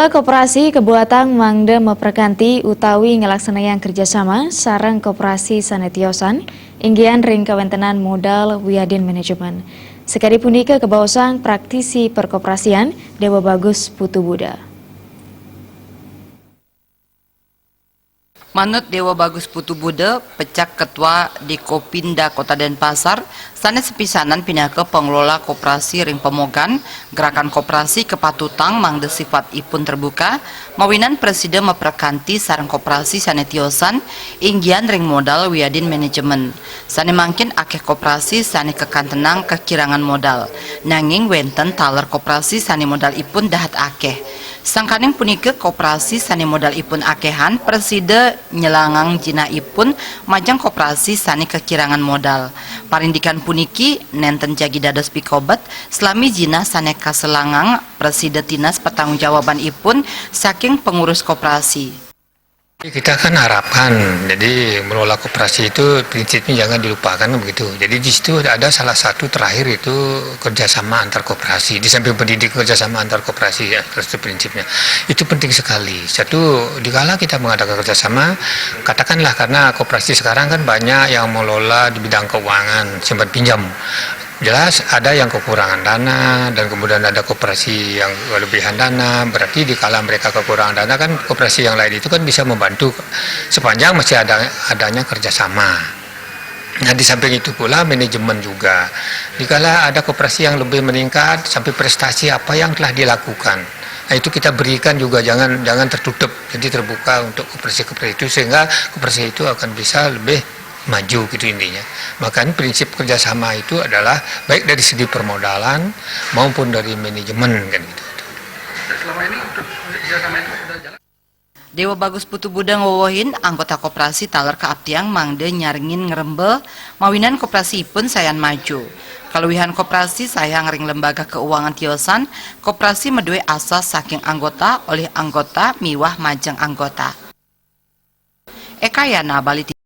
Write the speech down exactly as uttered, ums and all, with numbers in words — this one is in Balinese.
Koperasi kebuatan mangde meperkanti utawi ngelaksanayang kerjasama sareng koperasi sane tiosan, inggian ring kawentenan modal wiadin manajemen. Sekadi punika kebaosang praktisi perkoperasian Dewa Bagus Putu Buda. Manut Dewa Bagus Putu Buda, pecak Ketua Dikopinda Kota Denpasar, sane sepisanan pinaka pengelola koperasi ring pemogan, gerakan koperasi kepatutang mangda sifat ipun terbuka, mawinan presida maprekanti sareng koperasi sane tiosan, inggian ring modal wiadin manajemen. Sane mangkin akeh koperasi sane kekantenang kekirangan modal. Nanging wenten taler koperasi sane modal ipun dahat akeh. Sangkaning punika koperasi sane modal ipun akehan presida nyelangang jinah ipun majeng koperasi sane kekirangan modal. Parindikan puniki nenten jagi dados pikobet, selami jinah sane kaselangang presida tinas pertanggungjawaban ipun saking pengurus koperasi. Kita kan harapkan, jadi mengelola koperasi itu prinsipnya jangan dilupakan begitu. Jadi di situ ada salah satu terakhir itu kerjasama antar koperasi. Di samping pendidik kerjasama antar koperasi ya, salah satu prinsipnya. Itu penting sekali. Satu, dikala kita mengadakan kerjasama, katakanlah karena koperasi sekarang kan banyak yang mengelola di bidang keuangan, simpan pinjam. Jelas ada yang kekurangan dana dan kemudian ada koperasi yang kelebihan dana. Berarti dikala mereka kekurangan dana kan koperasi yang lain itu kan bisa membantu sepanjang masih ada adanya kerjasama. Nah, di samping itu pula manajemen juga. Dikala ada koperasi yang lebih meningkat sampai prestasi apa yang telah dilakukan. Nah, itu kita berikan juga, jangan jangan tertutup. Jadi terbuka untuk koperasi-koperasi itu sehingga koperasi itu akan bisa lebih maju gitu intinya. Makanya prinsip kerjasama itu adalah baik dari segi permodalan maupun dari manajemen kan gitu. Selama ini untuk kerjasama itu sudah jalan. Dewa Bagus Putu Buda ngwewehin anggota koperasi taler kaaptiang mangda nyarengin ngrembe mawinan koperasi ipun sayan maju. Kaluwihan koperasi sayang ring lembaga keuangan tiosan, koperasi madue asas saking anggota, olih anggota, miwah majeng anggota. Eka Yana, Bali T V.